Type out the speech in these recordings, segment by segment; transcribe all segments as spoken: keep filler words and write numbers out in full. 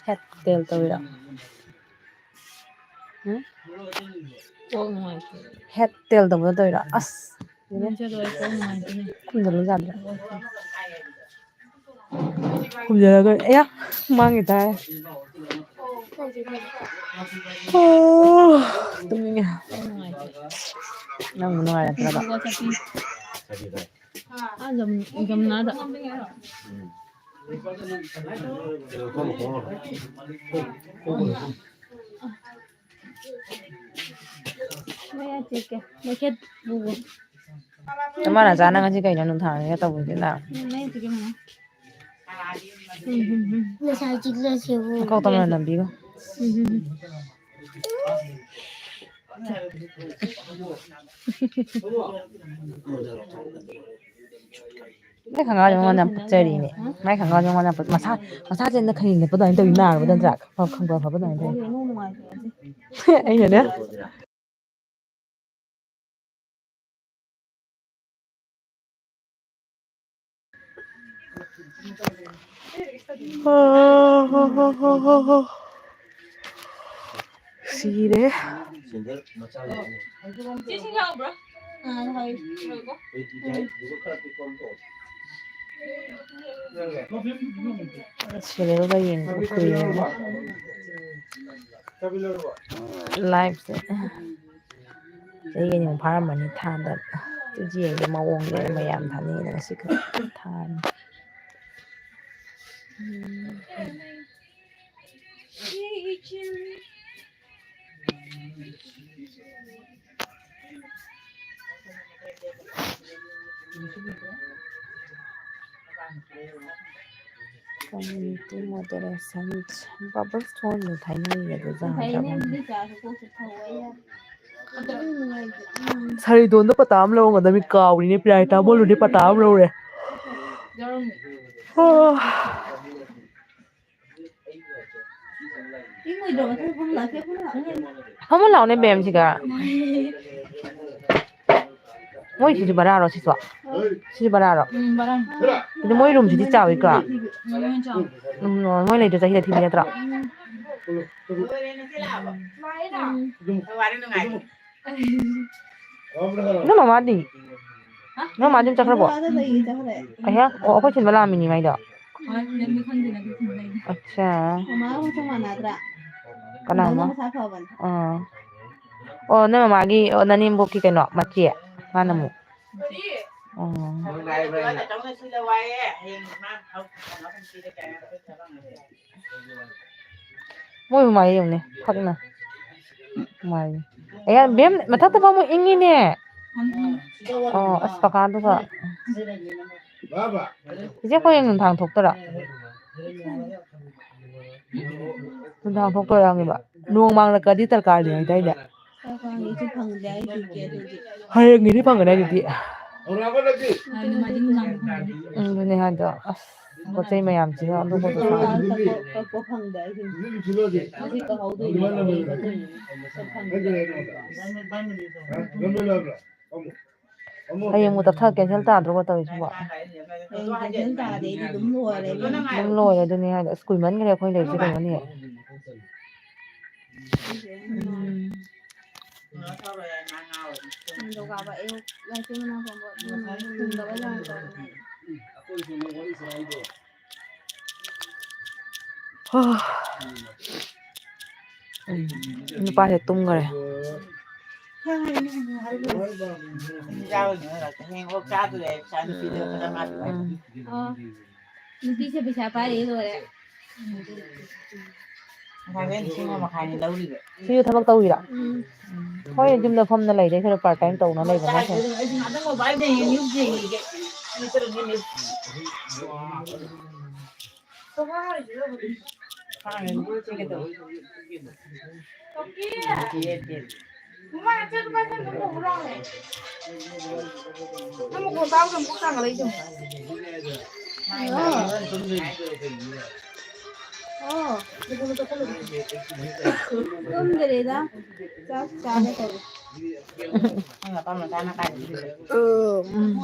ꯍꯦꯠ ꯇꯦꯜ ꯇꯧꯔꯤꯔꯣ? ꯎꯝ? ꯀꯣꯛ ꯅꯨꯡꯉꯥꯏꯇꯦ꯫ ꯍꯦꯠ ꯇꯦꯜ ꯇꯧꯕꯗꯣ ꯇꯧꯔꯤꯔꯣ? ꯑꯁ, ꯅꯪ ꯆꯠꯂꯣ, ꯑꯩ ꯀꯣꯛ ꯅꯨꯡꯉꯥꯏꯇꯦꯅꯦ꯫ ꯈꯨꯝꯖꯜꯂꯨ ꯌꯥꯗ꯭ꯔꯥ? ꯈꯨꯝꯖꯜꯂꯒ, ꯑꯌꯥ, ꯃꯥꯡꯒꯤ ꯇꯥꯔꯦ꯫ ꯑꯣ, ꯇꯨꯝꯅꯤꯡꯉꯦ꯫ ꯀꯣꯛ ꯅꯨꯡꯉꯥꯏꯇꯦ꯫ ꯅꯪꯕꯨ ꯅꯨꯡꯉꯥꯏꯔꯛꯇ꯭ꯔꯕ? ꯀꯣꯛ ꯆꯠꯄꯤ꯫ ꯑꯥ, ꯖꯝ-, ꯖꯝꯅꯥꯗ꯫ ꯃꯌꯥ ꯆꯤꯛꯀꯦ꯫ ꯃꯩꯈꯦꯠ ꯄꯨꯒꯣ꯫ ꯅꯃꯥ ꯅꯆꯥꯅ ꯉꯁꯤ ꯀꯩꯅꯣ ꯅꯨꯡꯊꯥꯡꯅꯤꯒ ꯇꯧꯕꯗꯨꯅ? ꯎꯝ, ꯃꯌꯥ ꯆꯤꯛꯀꯦ ꯃꯥꯃꯥ꯫ ꯎꯝ, ꯎꯝ, ꯎꯝ꯫ ꯉꯁꯥꯏ ꯆꯤꯛꯂꯁꯦꯕꯨ꯫ ꯅꯀꯣꯛꯇꯣ ꯑꯃ ꯅꯝꯕꯤꯒꯣ꯫ ꯎꯝ, ꯎꯝ, ꯎꯝ꯫ ꯅꯣꯏ ꯈꯪꯒꯥꯎꯁꯦ ꯃꯉꯣꯟꯗ ꯌꯥꯝ ꯄꯛꯆꯔꯤꯅꯦ꯫ ꯃꯥꯏ ꯈꯪꯒꯥꯎꯁꯦ ꯃꯉꯣꯟꯗ ꯌꯥꯝ ꯄꯛ-, ꯃꯁꯥ, ꯃꯁꯥꯁꯦ ꯅꯈꯩ ꯅꯞꯄ ꯑꯗꯨꯃꯥꯏꯅ ꯇꯧꯋꯤ, ꯅꯥꯔꯕ ꯅꯠꯇ꯭ꯔꯥ? ꯈꯪꯕ꯭ꯔꯥ ꯐꯕ ꯑꯗꯨꯃꯥꯏꯅ ꯇꯧꯋꯤ꯫ ꯑꯩ ꯅꯨꯡ ꯅꯨꯡꯉꯥꯏꯇꯦ ꯉꯁꯤ꯫ ꯑꯩꯅꯅꯦ꯫ ꯁꯤꯔꯦ꯫ ꯁꯤꯔꯦꯜꯒ ꯌꯦꯡꯕ ꯀꯨꯏꯔꯦ꯫ ꯂꯥꯏꯐꯁꯦ ꯆꯍꯤ ꯑꯅꯤꯃꯨꯛ ꯐꯥꯔꯝꯃꯅꯤ ꯊꯥꯗꯕ꯫ ꯇꯨ ꯌꯦꯡꯒꯦ ꯃꯑꯣꯡꯁꯦ ꯃꯌꯥꯝ ꯊꯥꯅꯩꯅ ꯉꯁꯤ ꯈꯛ ꯊꯥꯔꯤ꯫ Community moderation, bubble ꯊꯣꯛꯍꯟꯕ ꯊꯥꯏꯅꯩꯌꯦ ꯑꯗꯨ ꯌꯥꯗ꯭ꯔꯕ ꯈꯪꯗꯦ꯫ ꯁꯥꯔꯤꯗꯣꯟꯗ ꯄꯇꯥ ꯑꯃ ꯂꯧꯔꯝꯒꯗꯕꯅꯤ ꯀꯥꯎꯔꯤꯅꯦ, ꯄꯤꯔꯥꯏꯇꯥ ꯃꯣꯜꯂꯨꯗꯤ ꯄꯇꯥ ꯑꯃ ꯂꯧꯔꯦ꯫ ꯑꯣ꯫ ꯐꯝꯃꯨ ꯂꯥꯎꯅꯦ ꯕꯦꯝꯁꯤꯒ꯫ ꯃꯣꯏꯁꯤꯁꯨ ꯕꯔꯥꯔꯣ ꯁꯤꯁꯨ? ꯁꯤꯁꯨ ꯕꯔꯥꯔꯣ? ꯎꯝ, ꯕꯔꯥ꯫ ꯑꯗꯨ ꯃꯣꯏ ꯔꯨꯝꯁꯤꯗꯤ ꯆꯥꯎꯋꯤꯀꯣ? ꯎꯝ, ꯆꯥꯎ꯫ ꯎꯝ, ꯃꯣꯏ ꯂꯩꯗꯣ ꯆꯍꯤꯗ ꯊꯤꯕꯤ ꯅꯠꯇ꯭ꯔꯣ? ꯎꯝ꯫ ꯎꯝ꯫ ꯅꯣꯏ ꯃꯃꯥꯗꯤ? ꯍꯥ? ꯅꯣꯏ ꯃꯃꯥꯗꯤ ꯑꯗꯨꯝ ꯆꯠꯈ꯭ꯔꯕꯣ? ꯑꯥꯗ ꯂꯩꯌꯦ, ꯆꯠꯈ꯭ꯔꯦ꯫ ꯑꯌꯥ, ꯑꯣ, ꯑꯩꯈꯣꯏ ꯊꯤꯟꯕ ꯂꯥꯛꯑꯝꯃꯤꯅꯤ ꯃꯥꯏꯗꯣ꯫ ꯍꯣꯏ, ꯅꯪꯗꯤ ꯈꯪꯗꯦꯅ ꯑꯗꯨꯝ ꯊꯤꯟꯕꯩꯅꯦ꯫ ꯑꯠꯆꯥ꯫ ꯃꯃꯥꯒ ꯃꯁꯛ ꯃꯥꯟꯅꯗ꯭ꯔꯥ? ꯀꯅꯥ ꯃꯃꯥ? ꯃꯁꯥ ꯐꯕꯅꯦ꯫ ꯑꯥ꯫ ꯑꯣ, ꯅꯣꯏ ꯃꯃꯥꯒꯤ, ꯑꯣ, ꯅꯅꯦꯝꯕꯣꯛꯀꯤ ꯀꯩꯅꯣ, ꯃꯆꯦ? ꯃꯥꯅ ꯑꯃꯨꯛ? ꯃꯆꯦ꯫ ꯑꯣ꯫ ꯃꯣꯏ ꯃꯃꯥ ꯌꯦꯡꯉꯨꯅꯦ, ꯐꯛꯅ꯫ ꯃꯥꯏ꯫ ꯑꯌꯥ, ꯕꯦꯝ, ꯃꯊꯛꯇ ꯐꯝꯃꯨ, ꯏꯪꯉꯤꯅꯦ꯫ ꯑꯣ, ꯑꯁ, ꯀꯀꯥꯗꯨꯒ꯫ ꯏꯆꯦ, ꯑꯩꯈꯣꯏ ꯅꯨꯡꯗꯥꯡ ꯊꯣꯛꯇꯣꯏꯔꯥ? ꯅꯨꯡꯗꯥꯡ ꯊꯣꯛꯇꯣꯏꯔꯥ ꯍꯪꯉꯤꯕ꯫ ꯅꯣꯡ ꯃꯥꯡꯂꯛꯀꯗꯤ ꯗꯔꯀꯥꯔꯅꯦ ꯍꯥꯏꯗꯥꯏꯅꯦ? ꯗꯔꯀꯥꯔꯅꯦ, ꯁꯤ ꯐꯪꯗꯦ ꯍꯥꯏꯗꯨꯗꯤ ꯑꯗꯨꯗꯤ꯫ ꯍꯌꯦꯡꯒꯤꯗꯤ ꯐꯪꯒꯅꯤ ꯍꯥꯏꯗꯨꯗꯤ꯫ ꯑ, ꯅꯣꯡꯃꯥꯏꯖꯤꯡ ꯅꯨꯡꯗꯥꯡ ꯐꯪꯒꯅꯤ꯫ ꯎꯝ, ꯑꯗꯨꯅꯦ ꯍꯥꯏꯗꯣ꯫ ꯑꯁ, ꯄꯣꯠ ꯆꯩ ꯃꯌꯥꯝꯁꯤꯒ ꯑꯗꯨ ꯄꯣꯠꯇꯣ ꯆꯥꯕ꯫ ꯀꯛꯄ, ꯀꯛꯄ ꯐꯪꯗꯦ ꯍꯥꯏꯁꯤꯅꯤ꯫ ꯉꯁꯤ ꯀꯛꯍꯧꯗꯣꯏꯅꯦ꯫ ꯀꯛꯐꯝ ꯐꯪꯗꯦ꯫ ꯍꯌꯦꯡꯕꯨ ꯇꯞꯊ cancel ꯇꯥꯗ꯭ꯔꯣꯕ ꯇꯧꯔꯤꯁꯤꯕꯣ? ꯍꯌꯦꯡ cancel ꯇꯥꯔꯗꯤ ꯑꯩꯗꯤ ꯑꯗꯨꯝ ꯂꯣꯏꯔꯦ꯫ ꯑꯗꯨꯝ ꯂꯣꯏꯔꯦ ꯑꯗꯨꯅꯤ ꯍꯥꯏꯗꯣ꯫ ꯑꯁ, ꯀꯨꯏꯃꯟꯈ꯭ꯔꯦ ꯑꯩꯈꯣꯏ ꯂꯩꯔꯤꯁꯦ ꯀꯩꯅꯣꯅꯦ꯫ ꯎꯝ꯫ ꯅꯤꯡꯊꯧꯀꯥꯕ ꯑꯌꯨꯛ ꯂꯥꯏꯁ꯭ꯔꯦꯝ ꯃꯅꯥ ꯐꯝꯕ ꯑꯗꯨ ꯅꯨꯃꯤꯠ ꯊꯨꯡꯗꯕ ꯂꯥꯡ ꯇꯧꯔꯦ꯫ ꯍꯥ꯫ ꯎꯝ, ꯅꯨꯄꯥꯁꯦ ꯇꯨꯝꯈꯔꯦ꯫ ꯍꯌꯦꯡ ꯑꯣꯛ ꯆꯥꯗꯣꯔꯦ, ꯏꯆꯥ ꯅꯨꯄꯤꯗꯣ ꯈꯔ ꯃꯥꯗꯤ꯫ ꯎꯝ꯫ ꯑꯣ꯫ ꯅꯨꯄꯤꯁꯦ ꯄꯩꯁꯥ ꯄꯥꯏꯔꯦ ꯂꯣꯏꯔꯦ꯫ ꯉꯁꯥꯏꯗꯩ ꯂꯤꯁꯤꯡ ꯑꯃ ꯃꯈꯥꯏꯅꯤ ꯂꯧꯔꯤꯕ꯫ ꯁꯤꯁꯨ ꯊꯕꯛ ꯇꯧꯔꯤꯔꯥ? ꯎꯝ꯫ ꯍꯣꯏ, ꯌꯨꯝꯗ ꯐꯝꯅ ꯂꯩꯔꯦ, ꯈꯔ part time ꯇꯧꯅ ꯂꯩꯕꯅ ꯐꯩ꯫ ꯑꯗꯨꯝ mobile ꯌꯦꯡꯉꯤ, news ꯌꯦꯡꯉꯤꯒꯦ꯫ ꯃꯤ ꯇꯔꯨꯛꯅꯤ news꯫ ꯇꯨꯝꯗꯔꯤꯗ, ꯆꯥꯛ ꯆꯥꯒꯦ ꯇꯧꯔꯤ꯫ ꯅꯪ ꯑꯄꯥꯝꯕ ꯆꯥꯅ ꯀꯥꯏꯗ ꯄꯤꯗꯣꯏꯕ? ꯎꯝ꯫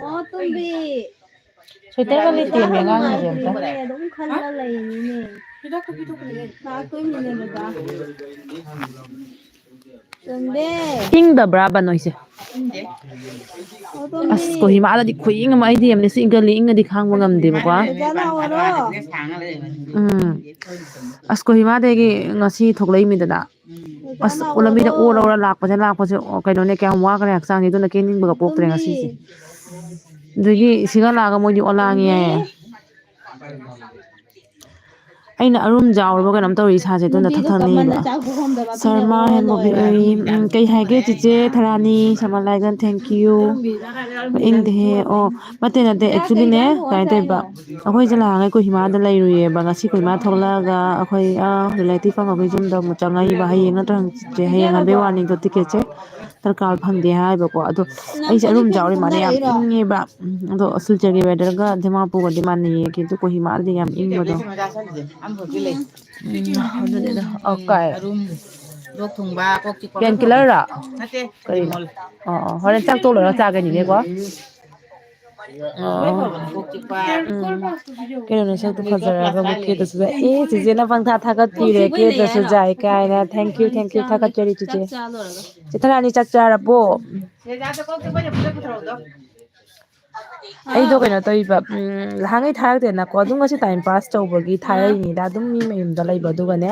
ꯑꯣ, ꯇꯣꯝꯕꯤ꯫ ꯁ꯭ꯋꯦꯇꯔꯒ ꯂꯤꯠꯇꯦꯃꯤ ꯑꯉꯥꯡꯁꯤꯡꯁꯦ ꯑꯝꯇ꯫ ꯑꯗꯨꯝ ꯈꯜꯂ ꯂꯩꯔꯤꯅꯤꯅꯦ꯫ ꯂꯥꯛꯇꯣꯏꯅꯤꯅꯦ ꯕꯕꯥ꯫ ꯇꯣꯝꯕꯤ꯫ ꯏꯪꯗꯕ꯭ꯔꯥꯕ ꯅꯣꯏꯁꯦ? ꯑꯣ, ꯇꯣꯝꯕꯤ꯫ ꯑꯁ, ꯀꯣꯍꯤꯃꯥꯗꯗꯤ ꯈꯨꯏꯪ ꯑꯃ, ꯑꯩꯗꯤ ꯌꯥꯝꯅꯁꯨ ꯏꯪꯒꯜꯂꯤ, ꯏꯪꯉꯗꯤ ꯈꯥꯡꯕ ꯉꯝꯗꯦꯕꯀꯣ꯫ ꯆꯥ ꯂꯥꯛꯑꯣꯔꯣ? ꯎꯝ꯫ ꯑꯁ, ꯀꯣꯍꯤꯃꯥꯗꯒꯤ ꯉꯁꯤ ꯊꯣꯛꯂꯛꯏꯃꯤꯗꯅ꯫ ꯑꯁ, ꯂꯝꯕꯤꯗ ꯑꯣꯔ ꯑꯣꯔ ꯂꯥꯛꯄꯁꯦ, ꯂꯥꯛꯄꯁꯦ, ꯑꯣ, ꯀꯩꯅꯣꯅꯦ, ꯀꯌꯥꯝ ꯋꯥꯈ꯭ꯔꯦ ꯍꯛꯆꯥꯡꯁꯦ, ꯑꯗꯨꯅ ꯀꯦꯅꯤꯡꯕꯒ ꯄꯣꯛꯇ꯭ꯔꯦ ꯉꯁꯤꯁꯦ꯫ ꯑꯗꯒꯤ ꯁꯤꯒ ꯂꯥꯛꯑꯒ ꯃꯣꯏꯗꯤ ꯑꯣꯂꯥꯡꯉꯦ ꯍꯥꯏꯌꯦ꯫ ꯑꯩꯅ ꯑꯔꯨꯝ ꯖꯥꯎꯔꯕ ꯀꯩꯅꯣꯝ ꯇꯧꯔꯤ ꯏꯁꯥꯁꯦ, ꯑꯗꯨꯅ ꯊꯛ ꯊꯛꯅꯤꯡꯉꯤꯕ꯫ ꯁꯔꯃ ꯍꯦꯟꯕ ꯕꯤ-, ꯎꯝ, ꯀꯩ ꯍꯥꯏꯒꯦ ꯆꯤꯆꯦ ꯊꯔꯥꯅꯤ, ꯁꯃꯔ ꯂꯥꯏꯒꯟ, thank you꯫ ꯏꯪꯗꯦꯍꯦ꯫ ꯑꯣ, ꯅꯠꯇꯦ, ꯅꯠꯇꯦ, actually ꯅꯦ, ꯀꯃꯥꯏꯅ ꯇꯧꯔꯤꯕ? ꯑꯩꯈꯣꯏꯁꯦ ꯅꯍꯥꯟꯉꯩ ꯀꯣꯍꯤꯃꯥꯗ ꯂꯩꯔꯨꯏꯌꯦꯕ꯫ ꯉꯁꯤ ꯀꯣꯍꯤꯃꯥ ꯊꯣꯛꯂꯛꯑꯒ ꯑꯩꯈꯣꯏ, ꯑꯥ, relative ꯑꯃꯈꯣꯏ ꯌꯨꯝꯗ ꯑꯃꯨꯛ ꯆꯪꯉꯛꯏꯕ꯫ ꯍꯌꯦꯡ ꯅꯠꯇ꯭ꯔ ꯍꯪꯆꯤꯠꯁꯦ, ꯍꯌꯦꯡ ꯍꯥꯏꯕꯩ ꯋꯥꯅꯤꯗꯣ, ticket ꯁꯦ ꯇꯔꯀꯥꯔ ꯐꯪꯗꯦ ꯍꯥꯏꯕꯀꯣ꯫ ꯑꯗꯣ ꯑꯩꯁꯦ ꯑꯔꯨꯝ ꯖꯥꯎꯔꯤ ꯃꯥꯅ ꯌꯥꯝ ꯏꯪꯉꯦꯕ꯫ ꯎꯝ, ꯑꯗꯣ ꯁꯤꯜꯆꯔꯒꯤ weather ꯒ ꯗꯤꯃꯥꯄꯨꯔꯒꯗꯤ ꯃꯥꯟꯅꯩꯌꯦ, ꯀꯤꯟꯇꯨ ꯀꯣꯍꯤꯃꯥꯗꯤ ꯌꯥꯝ ꯏꯪꯕꯗꯣ꯫ ꯎꯝ, ꯑꯗꯨꯅꯤꯗ꯫ ꯑꯣ, ꯀꯥꯏ? ꯑꯔꯨꯝ, ꯂꯣꯛ ꯊꯨꯡꯕ, ꯀꯣꯛ ꯆꯤꯛꯄ, painkiller ꯔꯣ? ꯅꯠꯇꯦ, ꯀꯔꯤꯅꯣ? Tylenol꯫ ꯑꯣ, ꯑꯣ, ꯍꯣꯔꯦꯟ ꯆꯥꯛ ꯇꯣꯛ ꯂꯣꯏꯔꯒ ꯆꯥꯒꯅꯤꯅꯦꯀꯣ꯫ ꯎꯝ꯫ ꯑꯣ꯫ ꯂꯣꯏ ꯐꯕꯅꯦ, ꯀꯣꯛ ꯆꯤꯛꯄ꯫ ꯎꯝ꯫ ꯀꯩꯅꯣ ꯅꯁꯛꯇꯣ ꯐꯖꯔꯒ ꯕꯨꯀꯦꯗꯁꯨ ꯌꯥꯏ꯫ ꯑꯦ, ꯆꯤꯆꯦꯅ ꯄꯪꯊꯥ ꯊꯥꯒꯠꯄꯤꯔꯦ, ꯀꯦꯗ꯭ꯔꯁꯨ ꯌꯥꯏ ꯀꯥꯏꯅ꯫ Thank you, thank you, ꯊꯥꯒꯠꯆꯔꯤ ꯆꯤꯆꯦ꯫ ꯆꯦ ꯊꯔꯥꯅꯤ ꯆꯥꯛ ꯆꯥꯔꯕꯣ? ꯁꯤꯗꯩꯗ ꯀꯣꯛ ꯆꯤꯛꯄꯩ ꯅꯦ ꯄꯨꯊꯣꯛ ꯄꯨꯊꯣꯔꯛꯎꯗꯣ꯫ ꯑꯩꯗꯣ ꯀꯩꯅꯣ ꯇꯧꯔꯤꯕ, ꯎꯝ, ꯅꯍꯥꯟꯈꯩ ꯊꯥꯔꯛꯇꯦꯅꯀꯣ, ꯑꯗꯨꯝ ꯉꯁꯤ time pass ꯇꯧꯕꯒꯤ ꯊꯥꯔꯛꯏꯅꯤꯗ, ꯑꯗꯨꯝ ꯃꯤ ꯃꯌꯨꯝꯗ ꯂꯩꯕ, ꯑꯗꯨꯒꯅꯦ,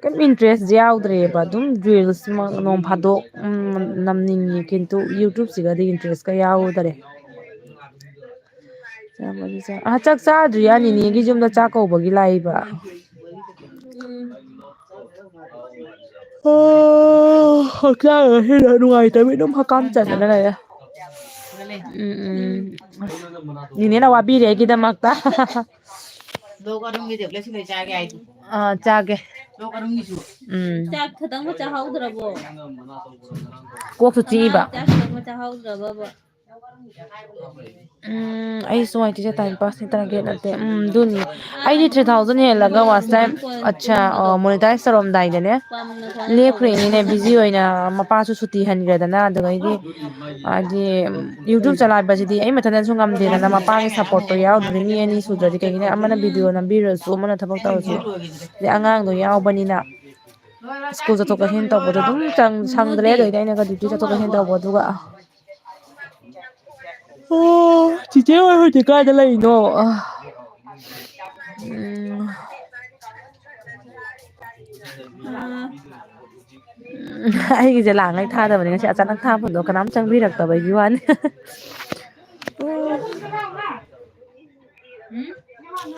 ꯀꯩꯝ interest ꯁꯦ ꯌꯥꯎꯗ꯭ꯔꯦꯕ, ꯑꯗꯨꯝ reels ꯃꯛ ꯅꯣꯡ ꯐꯥꯗꯣꯛ, ꯎꯝ, ꯅꯝꯅꯤꯡꯉꯤ, ꯀꯤꯟꯇꯨ YouTube ꯁꯤꯒꯗꯤ interest ꯀ ꯌꯥꯎꯗꯔꯦ꯫ ꯆꯥꯕꯗꯤ ꯆꯥ-, ꯑꯥ, ꯆꯥꯛ ꯆꯥꯗ꯭ꯔꯤ, ꯑꯥ, ꯅꯤꯅꯦꯒꯤ ꯌꯨꯝꯗ ꯆꯥꯛ ꯀꯧꯕꯒꯤ ꯂꯥꯛꯏꯕ꯫ ꯑꯣ, ꯍꯛꯆꯥꯡ ꯑꯁꯤꯅ ꯅꯨꯡꯉꯥꯏꯇꯕꯩ ꯑꯗꯨꯝ ꯍꯀꯥꯝ ꯆꯟꯗꯅ ꯂꯩꯔꯦ꯫ ꯎꯝ, ꯎꯝ꯫ ꯅꯤꯅꯦꯅ ꯋꯥꯕꯤꯔꯦ ꯑꯩꯒꯤꯗꯃꯛꯇ꯫ ꯂꯣꯛ ꯑꯔꯨꯝꯒꯤ tablet ꯁꯤ ꯂꯣꯏ ꯆꯥꯒꯦ ꯍꯥꯏꯗꯤ꯫ ꯑꯥ, ꯆꯥꯒꯦ꯫ ꯂꯣꯛ ꯑꯔꯨꯝꯒꯤꯁꯨ꯫ ꯎꯝ꯫ ꯆꯥꯛ ꯈꯇꯪꯒ ꯆꯥꯍꯧꯗ꯭ꯔꯕꯣ? ꯀꯣꯛꯁꯨ ꯆꯤꯛꯏꯕ꯫ ꯆꯥꯛ ꯈꯇꯪꯒ ꯆꯥꯍꯧꯗ꯭ꯔꯕꯕ? ꯎꯝ, ꯑꯩꯁꯨ ꯋꯥꯏ ꯇꯤꯁꯦ time pass ꯅꯤ, target ꯅꯠꯇꯦ꯫ ꯎꯝ, ꯑꯗꯨꯅꯤ꯫ ꯑꯩꯗꯤ three thousand ꯍꯦꯜꯂꯒ watch time, ꯑꯠꯆꯥ, ꯑꯣ, monetize ꯇꯧꯔꯝꯗꯥꯏꯗꯅꯦ, ꯂꯦꯞꯈ꯭ꯔꯤꯅꯤꯅꯦ, busy ꯑꯣꯏꯅ꯫ ꯃꯄꯥꯁꯨ ꯁꯨꯇꯤ ꯍꯟꯈ꯭ꯔꯦꯗꯅ, ꯑꯗꯨꯗꯩꯗꯤ ꯍꯥꯏꯗꯤ YouTube ꯆꯂꯥꯏꯕꯁꯤꯗꯤ ꯑꯩ ꯃꯊꯟꯇꯁꯨ ꯉꯝꯗꯦꯗꯅ, ꯃꯄꯥꯒꯤ supportꯇꯣ ꯌꯥꯎꯗ꯭ꯔꯗꯤ꯫ ꯃꯤ ꯑꯅꯤ ꯁꯨꯗ꯭ꯔꯗꯤ ꯀꯩꯒꯤꯅꯣ, ꯑꯃꯅ video ꯅꯝꯕꯤꯔꯁꯨ, ꯑꯃꯅ ꯊꯕꯛ ꯇꯧꯔꯁꯨ, ꯑꯗꯩ ꯑꯉꯥꯡꯗꯣ ꯌꯥꯎꯕꯅꯤꯅ꯫ ꯁ꯭ꯀꯨꯜ ꯆꯠꯊꯣꯛ ꯆꯠꯁꯤꯟ ꯇꯧꯕꯗꯣ ꯑꯗꯨꯝ ꯆꯪ-, ꯁꯪꯗ꯭ꯔꯦ꯫ ꯑꯗꯩꯗꯤ ꯑꯩꯅꯒ duty ꯆꯠꯊꯣꯛ ꯆꯠꯁꯤꯟ ꯇꯧꯕ, ꯑꯗꯨꯒ ꯑꯣ, ꯆꯤꯆꯦ ꯍꯣꯏ ꯍꯧꯖꯤꯛ ꯀꯥꯏꯗ ꯂꯩꯔꯤꯅꯣ? ꯑ, ꯎꯝ꯫ ꯎꯝ, ꯑꯩꯒꯤꯁꯦ ꯂꯥꯡꯉꯩ ꯊꯥꯗꯕꯅꯤ ꯉꯁꯤ, ꯑꯆꯥꯅꯛ ꯊꯥꯕꯗꯣ ꯀꯅꯥꯝ ꯆꯪꯕꯤꯔꯛꯇꯕꯒꯤ ꯋꯥꯅꯤ꯫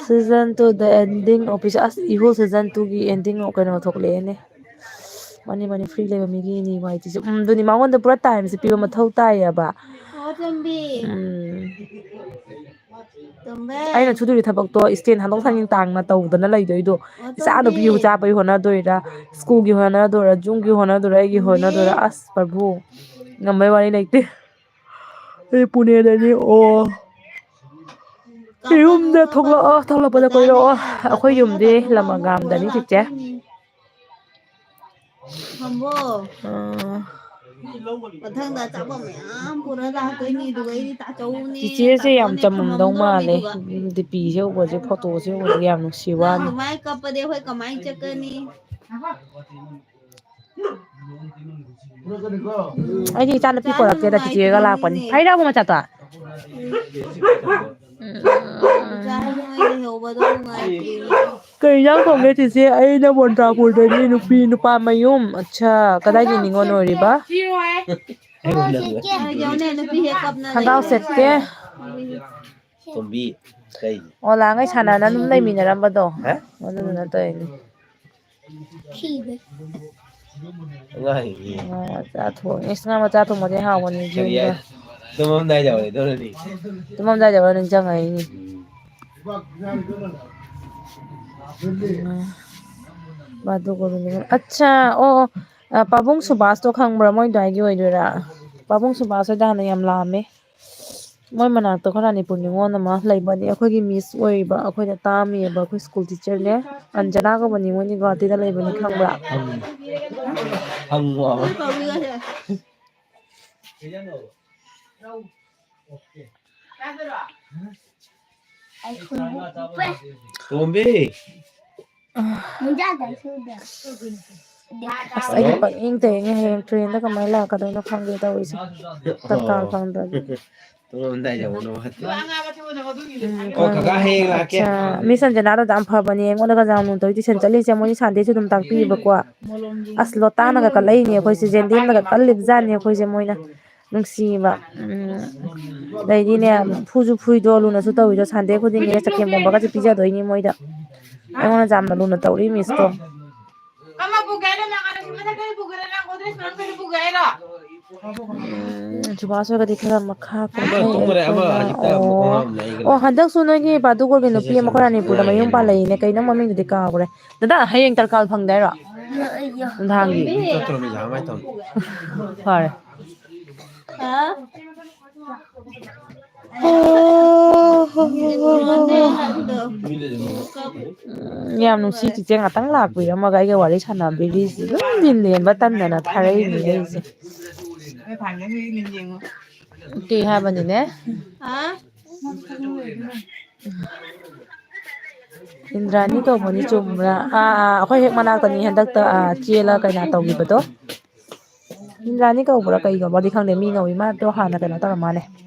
Season two the ending episode꯫ ꯑꯁ, ꯏꯍꯨꯜ season two ꯒꯤ ending ꯀꯩꯅꯣ ꯊꯣꯛꯂꯛꯑꯦꯅꯦ꯫ ꯃꯥꯅꯤ, ꯃꯥꯅꯤ, free ꯂꯩꯕ ꯃꯤꯒꯤꯅꯤ ꯋꯥꯏ ꯇꯤꯁꯦ꯫ ꯎꯝ, ꯑꯗꯨꯅꯤ, ꯃꯉꯣꯟꯗ ꯄꯨꯔꯥ timeꯁꯦ ꯄꯤꯕ ꯃꯊꯧ ꯇꯥꯏꯌꯦꯕ꯫ ꯑꯣ, ꯇꯣꯝꯕꯤ꯫ ꯎꯝ꯫ ꯇꯣꯝꯕꯩ꯫ ꯑꯩꯅ ꯁꯨꯗꯣꯔꯤ ꯊꯕꯛꯇꯣ stand ꯍꯟꯗꯣꯛ ꯍꯟꯖꯤꯟ ꯇꯥꯡꯅ ꯇꯧꯗꯅ ꯂꯩꯗꯣꯏꯗꯣ꯫ ꯑꯣ, ꯏꯆꯥ ꯇꯣꯝꯕꯤ꯫ ꯅꯨꯄꯤꯕꯨ ꯆꯥꯕꯒꯤ ꯍꯣꯠꯅꯗꯣꯏꯔꯥ, ꯁ꯭ꯀꯨꯜꯒꯤ ꯍꯣꯠꯅꯗꯣꯏꯔꯥ, ꯌꯨꯝꯒꯤ ꯍꯣꯠꯅꯗꯣꯏꯔꯥ, ꯑꯩꯒꯤ ꯇꯣꯝꯕꯤ꯫ ꯍꯣꯠꯅꯗꯣꯏꯔꯥ? ꯑꯁ, ꯄ꯭ꯔꯚꯨ, ꯉꯝꯕꯩ ꯋꯥꯔꯤ ꯂꯩꯇꯦ꯫ ꯑꯩ ꯄꯨꯅꯦꯗꯅꯤ꯫ ꯑꯣ꯫ ꯀꯥꯞꯄꯅꯨ, ꯌꯨꯝꯗ ꯀꯥꯞꯄꯅꯨ, ꯊꯣꯛꯂꯛꯑꯣ, ꯊꯣꯛꯂꯛꯄꯗ ꯀꯗꯥꯏꯗ ꯀꯣꯏꯔꯛꯑꯣ꯫ ꯑꯩꯈꯣꯏ ꯌꯨꯝꯗꯤ ꯂꯥꯛꯇꯣꯏꯅꯣ? ꯂꯝ ꯑꯒꯥꯝꯗꯅꯤ, ꯆꯤꯆꯦ꯫ ꯂꯥꯛꯇꯣꯏꯅꯤ꯫ ꯈꯝꯕꯣ꯫ ꯑꯥ꯫ ꯃꯊꯪꯗ ꯑꯆꯥꯄꯣꯠ ꯃꯌꯥꯝ ꯄꯨꯔ ꯂꯥꯛꯇꯣꯏꯅꯤ, ꯑꯗꯨꯒ ꯑꯩꯗꯤ ꯇꯥꯆꯧꯅꯦ, ꯆꯤꯆꯦꯁꯦ ꯌꯥꯝ ꯇꯥꯃꯣꯅꯦ ꯆꯝꯃꯝꯗꯧ ꯈꯝꯕꯝꯗꯣ ꯃꯥꯜꯂꯦ꯫ ꯇꯧꯔꯝꯃꯤꯗꯨꯒ꯫ DPꯁꯦ ꯎꯕꯁꯦ, photoꯁꯦ ꯎꯕꯁꯦ ꯌꯥꯝ ꯅꯨꯡꯁꯤ ꯅꯪ ꯋꯥꯅꯤ꯫ ꯑꯗꯨꯃꯥꯏꯅ ꯀꯞꯄꯗꯤ ꯑꯩꯈꯣꯏ ꯀꯃꯥꯏꯅ ꯆꯠꯀꯅꯤ? ꯑꯩꯗꯤ ꯏꯆꯥ ꯅꯨꯄꯤ ꯏꯆꯥꯁꯨ ꯄꯣꯔꯛꯇꯦꯗ, ꯆꯤꯆꯦꯒ ꯂꯥꯛꯄꯅꯤ꯫ ꯅꯨꯡꯉꯥꯏꯇ꯭ꯔꯤꯅꯤꯅꯦ꯫ ꯍꯩꯔꯥꯕ ꯃꯆꯥꯇꯣ? ꯎꯝ꯫ ꯏꯆꯥꯁꯨ ꯅꯣꯏ ꯂꯩꯍꯧꯕꯗꯣ ꯅꯨꯡꯉꯥꯏꯇ꯭ꯔꯤꯅꯦ꯫ ꯀꯩ ꯏꯟꯖꯥꯡ ꯊꯣꯡꯒꯦ ꯆꯤꯆꯦ? ꯑꯩꯅ ꯃꯣꯟꯇ꯭ꯔꯥꯄꯨꯔꯗꯩꯅꯦ, ꯅꯨꯄꯤ ꯅꯨꯄꯥ ꯃꯌꯨꯝ꯫ ꯑꯠꯁꯥ, ꯀꯗꯥꯏꯒꯤ ꯅꯤꯉꯣꯜ ꯑꯣꯏꯔꯤꯕ? ꯅꯣꯏ ꯌꯦꯡꯉꯨꯅꯦ, ꯅꯨꯄꯤ ꯍꯦꯛ ꯀꯞꯅ ꯈꯣꯡꯒ꯭ꯔꯥꯎ ꯂꯩꯔꯦ꯫ ꯁꯦꯠꯇꯦ꯫ ꯇꯣꯝꯕꯤ, ꯀꯩ? ꯑꯣꯂꯥꯉꯩ ꯁꯥꯟꯅꯅ ꯑꯗꯨꯝ ꯂꯩꯃꯤꯟꯅꯔꯝꯕꯗꯣ꯫ ꯍꯥ? ꯑꯗꯨꯗꯨꯅ ꯇꯧꯔꯤꯅꯤ꯫ ꯑꯉꯥꯡꯒꯤ꯫ ꯉꯥ ꯃꯆꯥ ꯊꯣꯡ-, ꯏꯁ, ꯉꯥ ꯃꯆꯥ ꯊꯣꯡꯕꯗꯤ ꯍꯥꯎꯕꯅꯤ, ꯀꯔꯤ ꯌꯨꯝꯗ꯫ ꯍꯥꯏ-, ꯇꯨꯝꯃꯝꯗꯥꯏ ꯌꯧꯔꯦ, ꯑꯗꯨꯅꯅꯤ꯫ ꯇꯨꯝꯃꯝꯗꯥꯏ ꯌꯧꯔ ꯅꯤꯡꯁꯤꯡꯉꯛꯏꯅꯤ꯫ ꯎꯝ꯫ ꯎꯝ꯫ ꯃꯗꯨ ꯒꯣꯕꯤꯟꯗ-, ꯑꯠꯆꯥ, ꯑꯣ, ꯑꯣ, ꯑ, ꯄꯥꯕꯨꯡ ꯁꯨꯕꯥꯁꯇꯣ ꯈꯪꯕ꯭ꯔꯥ? ꯃꯣꯏ ꯑꯗꯨꯋꯥꯏꯒꯤ ꯑꯣꯏꯗꯣꯏꯔꯥ? ꯄꯥꯕꯨꯡ ꯁꯨꯕꯥꯁ ꯍꯣꯏꯗ ꯍꯥꯟꯅ ꯌꯥꯝ ꯂꯥꯛꯑꯝꯃꯦ꯫ ꯃꯣꯏ ꯃꯅꯥꯛꯇ ꯑꯩꯈꯣꯏ ꯔꯥꯅꯤꯄꯨꯔ ꯅꯤꯉꯣꯜ ꯑꯃ ꯂꯩꯕꯅꯤ, ꯑꯩꯈꯣꯏꯒꯤ ꯃꯤꯁ ꯑꯣꯏꯔꯤꯕ, ꯑꯩꯈꯣꯏꯅ ꯇꯥꯝꯃꯤꯑꯕ, ꯑꯩꯈꯣꯏ ꯁ꯭ꯀꯨꯜ ꯇꯤꯆꯔꯅꯦ, ꯑꯟꯖꯅꯥ ꯀꯧꯕꯅꯤ, ꯃꯣꯏꯅꯤ ꯒꯨꯍꯥꯇꯤꯗ ꯂꯩꯕꯅꯤ, ꯈꯪꯕ꯭ꯔꯥ? ꯍꯪꯉꯣ꯫ ꯇꯣꯝꯕꯤ꯫ ꯑꯁ, ꯑꯩꯗꯤ ꯄꯪꯌꯦꯡꯗ ꯌꯦꯡꯉꯦ, ꯍꯌꯦꯡ ꯇ꯭ꯔꯦꯟꯗ ꯀꯃꯥꯏꯅ ꯂꯥꯛꯀꯗꯣꯏꯅꯣ ꯈꯪꯗꯦ ꯇꯧꯔꯤꯁꯦ, ꯇꯠꯀꯥꯜ ꯐꯪꯗ꯭ꯔꯗꯤ꯫ ꯇꯨꯝꯃꯝꯗꯥꯏꯗ ꯍꯧꯅꯕ ꯍꯥꯏꯗꯤ꯫ ꯎꯝ, ꯑꯣ, ꯀꯀꯥ ꯍꯌꯦꯡ ꯂꯥꯛꯀꯦ꯫ ꯑꯠꯆꯥ, ꯃꯤꯁ ꯑꯟꯖꯅꯥꯗꯣ ꯌꯥꯝ ꯐꯕꯅꯦ, ꯑꯩꯉꯣꯟꯗꯒ ꯌꯥꯝ ꯂꯨꯅ ꯇꯧꯔꯤ, ꯇꯨꯏꯁꯟ ꯆꯠꯂꯤꯁꯦ ꯃꯣꯏꯅꯤ ꯁꯟꯗꯦꯁꯨ ꯑꯗꯨꯝ ꯇꯥꯛꯄꯤꯕꯀꯣ꯫ ꯑꯁ, ꯂꯣꯇꯥꯅꯒ ꯀꯜꯂꯛꯏꯅꯦ ꯑꯩꯈꯣꯏꯁꯦ, ꯖꯦꯟꯗꯦꯝꯅꯒ ꯀꯜꯂꯤꯕꯖꯥꯠꯅꯦ ꯑꯩꯈꯣꯏꯁꯦ ꯃꯣꯏꯅ꯫ ꯅꯨꯡꯁꯤꯕ꯫ ꯎꯝ꯫ ꯑꯗꯩꯗꯤꯅꯦ, ꯐꯨꯁꯨ ꯐꯨꯏꯗꯣ, ꯂꯨꯅꯁꯨ ꯇꯧꯋꯤꯗꯣ, ꯁꯟꯗꯦ ꯈꯨꯗꯤꯡꯒꯤꯅꯦ ꯆꯒꯦꯝ ꯄꯣꯝꯕꯒꯁꯦ ꯄꯤꯖꯗꯣꯏꯅꯤ ꯃꯣꯏꯗ꯫ ꯑꯩꯉꯣꯟꯗ ꯌꯥꯝꯅ ꯂꯨꯅ ꯇꯧꯔꯤ ꯃꯤꯁꯇꯣ꯫ ꯎꯝ, ꯁꯨꯕꯥꯁ ꯍꯣꯏꯒꯗꯤ ꯈꯔ ꯃꯈꯥ ꯀꯨꯝꯊꯩ꯫ ꯑꯃ ꯍꯧꯖꯤꯛꯇ ꯑꯃꯨꯛ ꯑꯣ꯫ ꯈꯣꯡꯍꯥꯝ ꯂꯩꯈ꯭ꯔꯦ꯫ ꯑꯣ, ꯍꯟꯗꯛꯁꯨ ꯅꯣꯏꯒꯤ ꯏꯄꯥꯗꯨ ꯒꯣꯔꯃꯦꯟ ꯅꯨꯄꯤ ꯑꯃ ꯑꯩꯈꯣꯏ ꯔꯥꯅꯤꯄꯨꯔꯗ ꯃꯌꯨꯝ ꯄꯥꯜꯂꯛꯏꯅꯦ꯫ ꯀꯩꯅꯣ ꯃꯃꯤꯡꯗꯨꯗꯤ ꯀꯥꯎꯈ꯭ꯔꯦ꯫ ꯗꯗꯥ, ꯍꯌꯦꯡ ꯇꯔꯀꯥꯜ ꯐꯪꯗꯦ ꯍꯥꯏꯔꯣ? ꯅꯨꯡꯗꯥꯡꯒꯤ꯫ ꯐꯔꯦ꯫ ꯎꯝ, ꯌꯥꯝ ꯅꯨꯡꯁꯤ, ꯆꯤꯆꯦ ꯉꯥꯛꯇꯪ ꯂꯥꯛꯄꯤꯔꯝꯃꯒ ꯑꯩꯒ ꯋꯥꯔꯤ ꯁꯥꯟꯅꯕꯤꯔꯤꯁꯤ꯫ ꯑꯗꯨꯝ ꯂꯦꯟꯕ ꯇꯟꯗꯅ ꯊꯥꯔꯛꯏꯅꯦ ꯑꯩꯁꯦ꯫ ꯀꯩ ꯍꯥꯏꯕꯅꯤꯅꯦ? ꯏꯟꯗ꯭ꯔꯥꯅꯤ ꯀꯧꯕꯅꯤ, ꯆꯨꯝꯕ꯭ꯔꯥ? ꯑꯥ, ꯑꯥ, ꯑꯩꯈꯣꯏ ꯍꯦꯛ ꯃꯅꯥꯛꯇꯅꯤ, ꯍꯟꯗꯛꯇ, ꯑꯥ, ꯆꯦꯜꯂ ꯀꯩꯅꯥ ꯇꯧꯈꯤꯕꯗꯣ꯫ ꯏꯟꯗ꯭ꯔꯥꯅꯤ ꯀꯧꯕ꯭ꯔꯥ ꯀꯩ ꯀꯧꯕ꯭ꯔꯗꯤ ꯈꯪꯗꯦ, ꯃꯤ ꯉꯧꯏ꯫ ꯃꯥꯗꯣ ꯍꯥꯟꯅ ꯀꯩꯅꯣ ꯇꯧꯔ ꯃꯥꯜꯂꯦ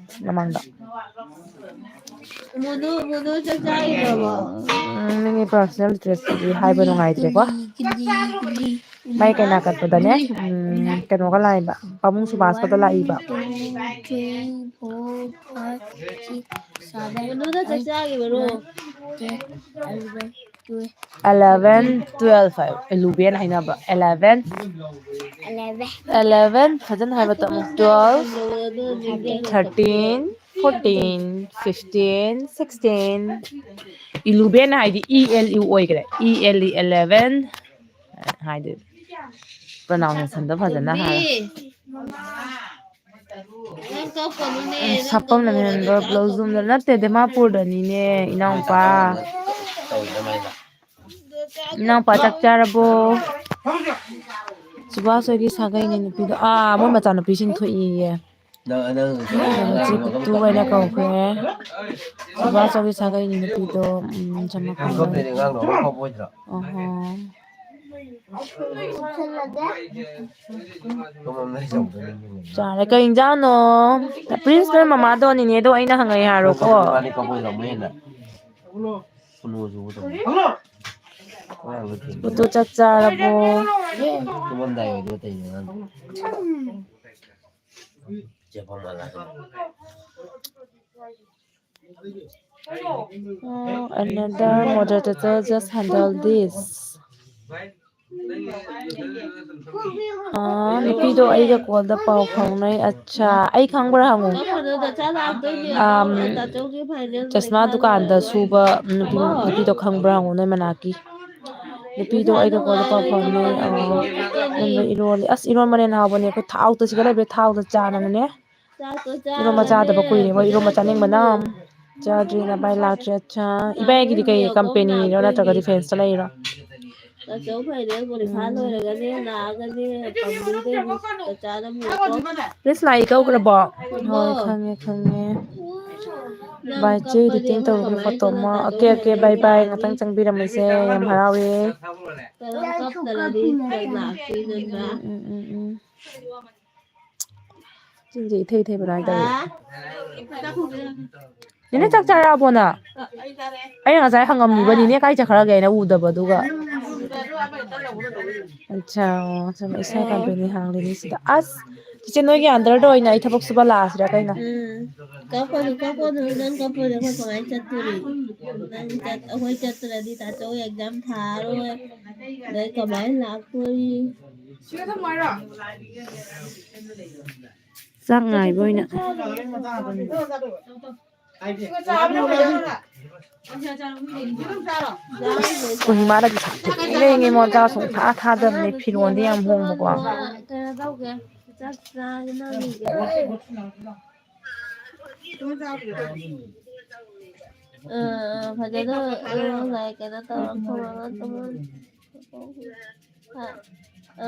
ꯃꯃꯥꯡꯗ꯫ ꯃꯣꯅꯨ, ꯃꯣꯅꯨ ꯆꯥꯛ ꯆꯥꯈꯤꯗ꯭ꯔꯕꯣ? ꯎꯝ, ꯃꯤꯒꯤ personal details ꯇꯨꯗꯤ ꯍꯥꯏꯕ ꯅꯨꯡꯉꯥꯏꯇ꯭ꯔꯦꯀꯣ꯫ ꯃꯥꯏ ꯀꯩꯅꯥ ꯀꯠꯄꯗꯅꯦ, ꯎꯝ, ꯀꯩꯅꯣꯒ ꯂꯥꯛꯏꯕ, ꯄꯥꯕꯨꯡ ꯁꯨꯕꯥꯁꯀꯗꯣ ꯂꯥꯛꯏꯕ꯫ One, two, three, four, five, six, seven, ꯃꯣꯅꯨꯗ ꯆꯥꯛ eight, ꯆꯥꯈꯤꯕꯔꯣ? Nine, ten, eleven, twelve꯫ Eleven, twelve ꯍꯥꯏꯕ, eleven ꯍꯥꯏꯅꯕ, eleven꯫ Eleven꯫ Eleven, ꯐꯖꯅ ꯍꯥꯏꯕ ꯇꯝꯃꯨ꯫ Twelve, thirteen, fourteen, fifteen, sixteen꯫ Eleven ꯍꯥꯏꯗꯤ E L U ꯑꯣꯏꯈ꯭ꯔꯦ꯫ E L E, eleven ꯍꯥꯏꯗꯣꯏꯕ꯫ Pronunciation ꯗꯣ ꯐꯖꯅ ꯍꯥꯏꯔꯣ꯫ ꯀꯞꯀꯅꯨꯅꯦ, ꯑꯁ, ꯅꯪ ꯍꯥꯄꯝꯅ ꯀꯞꯄ ꯃꯦꯟꯕ ꯂꯣꯏꯔꯒ ꯕ꯭ꯂꯥꯎꯁ ꯖꯨꯝꯗ ꯀꯞꯀꯅꯨ꯫ ꯅꯠꯇꯦ, ꯗꯤꯃꯥꯄꯨꯔꯗꯅꯤꯅꯦ, ꯏꯅꯥꯎꯄꯥ꯫ ꯇꯧꯋꯤꯗ ꯃꯥꯏꯗ꯫ ꯏꯅꯥꯎꯄꯥ ꯆꯥꯛ ꯆꯥꯔꯕꯣ? ꯁꯨꯕꯥꯁ ꯍꯣꯏꯒꯤ ꯁꯥꯒꯩꯅꯦ ꯅꯨꯄꯤꯗꯣ꯫ ꯑꯥ, ꯃꯣꯏ ꯃꯆꯥꯅꯨꯄꯤꯁꯤꯡ ꯊꯣꯛꯏꯌꯦ꯫ ꯅꯪ, ꯅꯪ ꯃꯆꯦ ꯄꯤꯛꯇꯨ ꯍꯥꯏꯅ ꯀꯧꯈ꯭ꯔꯦ꯫ ꯁꯨꯕꯥꯁ ꯍꯣꯏꯒꯤ ꯁꯥꯒꯩꯅꯦ ꯅꯨꯄꯤꯗꯣ꯫ ꯎꯝ, ꯆꯃꯥꯄꯜ꯫ ꯀꯞꯄꯗꯤ ꯑꯉꯥꯡꯗꯣ ꯑꯃ ꯀꯞꯄ ꯑꯣꯏꯗ꯭ꯔꯣ? ꯑꯣꯍꯣ꯫ ꯆꯥꯔꯦ꯫ ꯀꯩ ꯏꯟꯖꯥꯡꯅꯣ? ꯄ꯭ꯔꯤꯟꯁ, ꯅꯣꯏ ꯃꯃꯥꯗꯣ ꯅꯤꯅꯦꯗꯣ ꯑꯩꯅ ꯍꯪꯉꯛꯑꯦ ꯍꯥꯏꯔꯣꯀꯣ꯫ ꯀꯞꯄꯗꯤ ꯃꯥꯗꯤ ꯀꯞꯄꯣꯏꯗ꯭ꯔꯣ? ꯑꯃꯨꯛ ꯍꯦꯟꯅ ꯀꯨꯅꯣꯁꯨ ꯇꯧꯕ꯫ ꯑꯉꯥꯡꯗꯣ ꯊꯦꯝꯕ꯫ ꯎꯇꯨ ꯆꯥꯛ ꯆꯥꯔꯕꯣ? ꯇꯨꯝꯃꯝꯗꯥꯏ ꯑꯣꯏꯗꯣꯏ ꯇꯧꯔꯤꯅꯦ ꯑꯉꯥꯡꯗꯣ꯫ ꯆꯦ ꯐꯝ ꯍꯜꯂꯛꯑꯒ꯫ Oh, another moderator just handle this. ꯑꯥ, ꯅꯨꯄꯤꯗꯣ ꯑꯩꯒ ꯀꯣꯜꯗ ꯄꯥꯎ ꯐꯥꯎꯅꯩ꯫ ꯑꯠꯆꯥ, ꯑꯩ ꯈꯪꯕ꯭ꯔꯥ ꯍꯪꯉꯨ꯫ ꯀꯞꯀꯅꯨ, ꯅꯆꯥ ꯂꯥꯛꯇꯣꯏꯅꯦ꯫ ꯑꯥꯝ, ꯇꯥꯆꯧꯒꯤ ꯐꯥꯏꯅꯦꯜ ꯆꯁꯃꯥ ꯄꯔꯤꯈꯥ ꯗꯨꯀꯥꯟꯗ ꯂꯣꯏꯔꯒ꯫ ꯁꯨꯕ ꯅꯨꯄꯤ, ꯅꯨꯄꯤꯗꯣ ꯈꯪꯕ꯭ꯔꯥ ꯍꯪꯉꯨ, ꯅꯣꯏ ꯃꯅꯥꯛꯀꯤ꯫ ꯅꯨꯄꯤꯗꯣ ꯄꯩꯁꯥ ꯑꯩꯒ ꯀꯣꯜꯗ ꯄꯥꯎ ꯅꯨꯡꯉꯥꯏꯔꯦ, ꯐꯥꯎꯅꯩ꯫ ꯀꯞꯀꯅꯨ, ꯑꯥ, ꯀꯞꯀꯅꯨ꯫ ꯏꯔꯣꯟꯕ ꯏꯔꯣꯜꯂꯦ꯫ ꯑꯁ, ꯏꯔꯣꯟꯕꯅꯦꯅ ꯍꯥꯎꯕꯅꯦ꯫ ꯑꯩꯈꯣꯏ ꯊꯥꯎꯗ ꯁꯤꯒ ꯂꯩꯕ꯭ꯔꯦ, ꯊꯥꯎꯗ ꯆꯥꯅꯕꯅꯦ꯫ ꯆꯥꯛꯇꯣ ꯏꯔꯣꯝꯕ ꯆꯥꯔꯨꯔꯅꯦ, ꯆꯥꯗꯕ ꯀꯨꯏꯔꯦꯕ, ꯏꯔꯣꯝꯕ ꯆꯥꯅꯤꯡꯕꯅ꯫ ꯆꯥꯊꯣꯛꯑꯣ꯫ ꯆꯥꯗ꯭ꯔꯤ, ꯅꯚꯥꯏ ꯂꯥꯛꯇ꯭ꯔꯤ꯫ ꯑꯠꯆꯥ, ꯏꯕꯥꯏꯒꯤꯗꯤ ꯀꯩ ꯀꯝꯄꯦꯅꯤꯔꯣ ꯅꯠꯇ꯭ꯔꯒ ꯗꯤꯐꯦꯟꯁꯇ ꯂꯩꯔꯤꯔꯣ? ꯇꯥꯆꯧ ꯐꯥꯏꯅꯦꯜ ꯄꯔꯤꯈꯥ ꯎꯝ꯫ ꯂꯣꯏꯔꯒꯅꯦ ꯂꯥꯛꯑꯒꯅꯦ ꯄꯥꯝꯕꯤꯗꯣꯏꯅꯤ꯫ ꯆꯥꯅꯕ ꯂꯥꯛꯑꯣ꯫ ꯄ꯭ꯔꯤꯟꯁ ꯂꯥꯛꯏ ꯀꯧꯈ꯭ꯔꯕꯣ? ꯍꯣꯏ, ꯈꯪꯉꯦ, ꯈꯪꯉꯦ꯫ ꯅꯪ ꯚꯥꯏ, ꯆꯦ ꯀꯞꯄꯗꯤ editing ꯑꯃꯨꯛ ꯇꯧꯔꯒꯦ ꯀꯃꯥꯏꯅ ꯐꯣꯇꯣ ꯇꯧꯅꯤ? ꯑꯃ꯫ ꯑꯣꯀꯦ, ꯇꯥꯆꯧꯒꯤ ꯑꯣꯀꯦ, ꯕꯥꯏ, ꯕꯥꯏ꯫ ꯂꯥꯛꯑꯅꯤ꯫ ꯉꯥꯛꯇꯪ ꯆꯪꯕꯤꯔꯝꯃꯁꯦ꯫ ꯌꯥꯝ ꯍꯔꯥꯎꯋꯦ꯫ ꯅꯪ ꯀꯞꯇ꯭ꯔꯗꯤ ꯂꯥꯛꯇꯣꯏ ꯅꯠꯇ꯭ꯔꯥ? ꯎꯝ, ꯎꯝ, ꯎꯝ, ꯎꯝ꯫ ꯆꯤꯟꯁꯦ ꯏꯊꯩ ꯊꯩꯕ ꯑꯗꯨꯃꯥꯏꯅ ꯇꯧꯋꯦ꯫ ꯍꯥ? ꯅꯦꯅꯦ, ꯆꯥꯛ ꯆꯥꯔꯛꯑꯕꯣ ꯅꯪ? ꯑꯩꯅ ꯉꯁꯥꯏ ꯍꯪꯉꯝꯃꯤꯕ, ꯅꯦꯅꯦ ꯀꯥꯏ ꯆꯠꯈ꯭ꯔꯒꯦ ꯍꯥꯏꯅ ꯎꯗꯕ, ꯑꯗꯨꯒ꯫ ꯑꯠꯆꯥ, ꯑꯣ, ꯁꯨꯝ ꯏꯁꯥ ꯑꯣ꯫ ꯀꯝꯄꯦꯅꯤ ꯍꯥꯡꯂꯤꯅꯤ ꯁꯤꯗ꯫ ꯑꯁ, ꯆꯤꯆꯦ, ꯅꯣꯏꯒꯤ under ꯗ ꯑꯣꯏꯅ ꯑꯩ ꯊꯕꯛ ꯁꯨꯕ ꯂꯥꯛꯑꯁꯤꯔꯥ ꯀꯩꯅꯣ? ꯎꯝ꯫ ꯀꯞꯀꯅꯨ, ꯀꯞꯀꯅꯨ, ꯅꯪ ꯀꯞꯄꯗꯤ ꯑꯩꯈꯣꯏ ꯀꯃꯥꯏꯅ ꯆꯠꯇꯣꯔꯤ? ꯅꯪ ꯆꯠ-, ꯑꯩꯈꯣꯏ ꯆꯠꯇ꯭ꯔꯗꯤ ꯇꯥꯆꯧ exam ꯊꯥꯔꯣꯏ꯫ ꯑꯗꯩ ꯀꯃꯥꯏꯅ ꯂꯥꯛꯇꯣꯔꯤ? ꯆꯥꯛ ꯉꯥꯏꯕ ꯑꯣꯏꯅ꯫ ꯀꯣꯍꯤꯃꯥꯅꯗꯤ ꯁꯥꯊꯤꯅ ꯏꯪꯉꯦ, ꯃꯣꯟꯗꯥ ꯁꯨꯡꯊꯥ ꯊꯥꯗꯕꯅꯦ, ꯐꯤꯔꯣꯟꯗꯤ ꯌꯥꯝ ꯍꯣꯡꯕꯀꯣ꯫ ꯀꯩꯅꯣ ꯇꯧꯒꯦ, ꯆꯥꯛ ꯆꯥꯒꯦ ꯅꯪꯒꯤꯁꯦ꯫ ꯑ, ꯐꯖꯅ, ꯑ, ꯉꯁꯥꯏ ꯀꯩꯅꯣ ꯇꯧꯔ ꯊꯣꯡꯉꯒ ꯇꯨꯝꯃꯅꯤ꯫ ꯑ, ꯑ꯫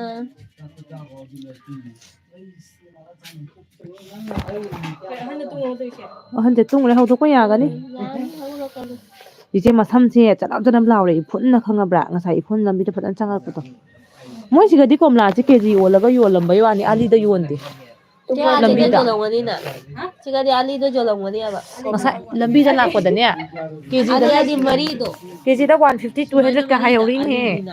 ꯑꯍꯟꯁꯦ ꯇꯨꯝꯈ꯭ꯔꯦ, ꯍꯧꯗꯣꯛꯄ ꯌꯥꯒꯅꯤ꯫ ꯌꯥꯅꯤ, ꯍꯧꯔꯛꯀꯅꯤ꯫ ꯏꯆꯦ ꯃꯁꯝꯁꯦ ꯆꯅꯞ ꯆꯅꯞ ꯂꯥꯎꯔꯦ, ꯏꯐꯨꯟꯅ ꯈꯪꯉꯕ꯭ꯔꯥ? ꯉꯁꯥꯏ ꯏꯐꯨꯟ ꯂꯝꯕꯤꯗ ꯐꯖꯅ ꯆꯪꯉꯛꯄꯗꯣ꯫ ꯃꯣꯏꯁꯤꯒꯗꯤ ꯀꯣꯝꯂꯥꯁꯦ ꯀꯦ ꯖꯤ ꯑꯣꯜꯂꯒ ꯌꯣꯜꯂꯝꯕꯩ ꯋꯥꯅꯤ, ꯑꯥꯂꯤꯗ ꯌꯣꯟꯗꯦ꯫ ꯁꯤꯒꯗꯤ ꯑꯥꯂꯤꯗ ꯂꯝꯕꯤꯗ꯫ ꯌꯣꯜꯂꯝꯒꯅꯤꯅ꯫ ꯁꯤꯒꯗꯤ ꯑꯥꯂꯤꯗ ꯌꯣꯜꯂꯝꯒꯅꯤꯕ꯫ ꯉꯁꯥꯏ ꯂꯝꯕꯤꯗ ꯂꯥꯛꯄꯗꯅꯦ, ꯀꯦ ꯖꯤꯗ, ꯑꯥꯂꯤ ꯍꯥꯏꯗꯤ ꯃꯔꯤꯗꯣ꯫ ꯀꯦ ꯖꯤꯗ ꯋꯥꯟ ꯐꯤꯐꯇꯤ, ꯇꯨ ꯍꯟꯗ꯭ꯔꯦꯠꯀ ꯍꯥꯏꯍꯧꯔꯤꯅꯦꯍꯦ꯫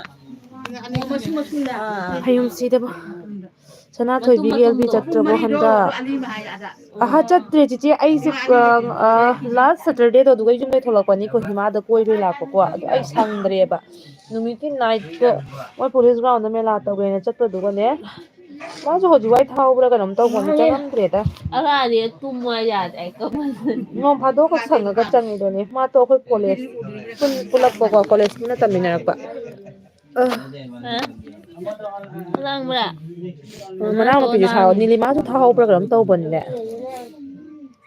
ꯑꯥ꯫ ꯐꯌꯨꯝ ꯁꯤꯗꯕ꯫ ꯁꯅꯥꯊꯣꯏꯕꯤꯒꯤ ꯃꯇꯨꯝ ꯑꯦꯜ ꯕꯤ ꯃꯇꯨꯝꯗꯣ꯫ ꯆꯠꯇ꯭ꯔꯕꯣ ꯍꯟꯗꯛ? ꯑꯍ, ꯆꯠꯇ꯭ꯔꯦ ꯆꯤꯆꯦ꯫ ꯑꯩꯁꯦ, ꯑ, ꯑ, ꯂꯥꯁ ꯁꯇꯔꯗꯦꯗꯣ ꯑꯗꯨꯒ ꯌꯨꯝꯗꯩ ꯊꯣꯛꯂꯛꯄꯅꯤ, ꯀꯣꯍꯤꯃꯥꯗ ꯀꯣꯏꯕꯩ ꯂꯥꯛꯄꯀꯣ꯫ ꯑꯗꯣ ꯑꯩ ꯁꯪꯗ꯭ꯔꯦꯕ꯫ ꯅꯨꯃꯤꯠꯀꯤ ꯅꯥꯏꯠꯇꯣ ꯃꯣꯏ ꯄꯨꯂꯤꯁ ꯒ꯭ꯔꯥꯎꯟꯗ ꯃꯦꯂꯥ ꯇꯧꯒꯦꯅ ꯆꯠꯄꯗꯨꯒꯅꯦ, ꯃꯥꯁꯨ ꯍꯧꯖꯤꯛ ꯋꯥꯏ ꯊꯥꯍꯧꯕ꯭ꯔꯥ ꯀꯩꯅꯣꯝ ꯇꯧꯕꯅꯤ, ꯆꯪꯉꯝꯗ꯭ꯔꯦꯗ꯫ ꯑꯉꯥꯡꯗꯤ ꯇꯨꯝꯃꯣ ꯌꯥꯗꯦ, ꯑꯩ ꯀꯞꯄꯅꯤ꯫ ꯅꯣꯡ ꯐꯥꯗꯣꯛꯀ ꯁꯪꯉꯒ ꯆꯪꯉꯤꯗꯨꯅꯤ꯫ ꯃꯥꯗꯣ ꯑꯩꯈꯣꯏ ꯀꯣꯂꯦꯖ ꯄꯨꯟ-, ꯄꯨꯜꯂꯛꯄꯀꯣ, ꯀꯣꯂꯦꯖ ꯄꯨꯟꯅ ꯇꯝꯃꯤꯟꯅꯔꯛꯄ꯫ ꯑ꯫ ꯍꯥ? ꯂꯥꯡꯕ꯭ꯔꯥ? ꯑ, ꯃꯅꯥꯎꯅꯨꯄꯤꯁꯨ ꯊꯥꯍꯧ-, ꯅꯤꯂꯤꯃꯥꯁꯨ ꯊꯥꯍꯧꯕ꯭ꯔꯥ ꯀꯩꯅꯣꯝ ꯇꯧꯕꯅꯤꯅꯦ꯫